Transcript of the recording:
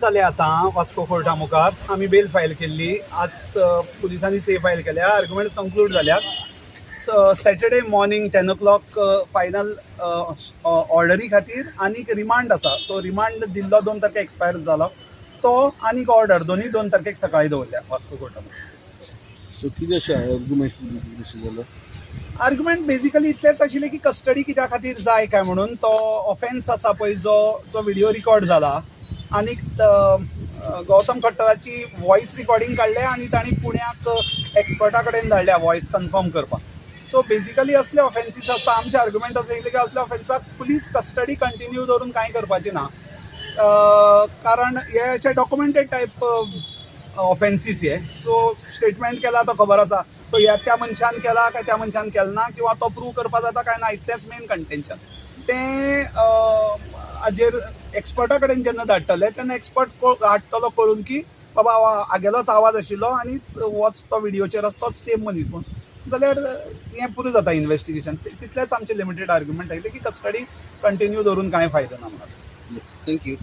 जाले आतां वास्को कोर्टा मुखार. आमी बेल फायल केल्ली. आज पुलिसांनी से फायल केल्या. आर्ग्युमेंट्स कंक्लूड जाल्यात. Saturday morning 10 o'clock final ऑर्डरी खातीर आनीक रिमांड आसा. सो रिमांड दिल्लो 2 तारखेक एक्सपायर जालो तो, आनीक ऑर्डर दोनूय 2 तारखेक सकाळी दवरल्या वास्को कोर्टा मुखार. सो कितें अशें आर्ग्युमेंट बेजिकली अशें जालें? आर्ग्युमेंट बेजिकली इतलेंच आशिल्लें की कस्टडी कित्या खातीर जाय काय म्हणून. तो ऑफेन्स आसा पळय, जो तो व्हिडियो रिकॉर्ड जाला आनीक गौतम खट्टराची वॉयस रिकॉर्डिंग काडलें आनी तांणी पुण्याक एक्सपर्टा कडेन धाडल्या वॉयस कन्फर्म करपाक. सो बेजिकली असले ऑफेन्सीस आसता. आमचे आर्ग्युमेंट अशें येयलें की असल्या ऑफेन्साक पुलीस कस्टडी कंटिन्यू दवरून कांय करपाचें ना, कारण हे अशे डॉक्युमेंटेड टायप ऑफेन्सीस हे. सो स्टेटमेंट केला तो खबर आसा, तो ह्या त्या मनशान केला काय त्या मनशान केला ना किंवा तो प्रूव करपा जाता काय ना, इतलेंच मेन कंटेन्शन. तें हाजेर एक्सपर्टा कडेन जेन्ना धाडटले तेन्ना एक्सपर्ट हाडटलो कळून की बाबा हागेलोच आवाज आशिल्लो आनी होच तो व्हिडियोचेर आसा तोच सेम मनीस म्हूण, जाल्यार हें पुरो जाता इन्वेस्टिगेशन. तितलेंच आमचें लिमिटेड आर्ग्युमेंट आयलें की कस्टडी कंटिन्यू दवरून कांय फायदो ना म्हणून. Thank you.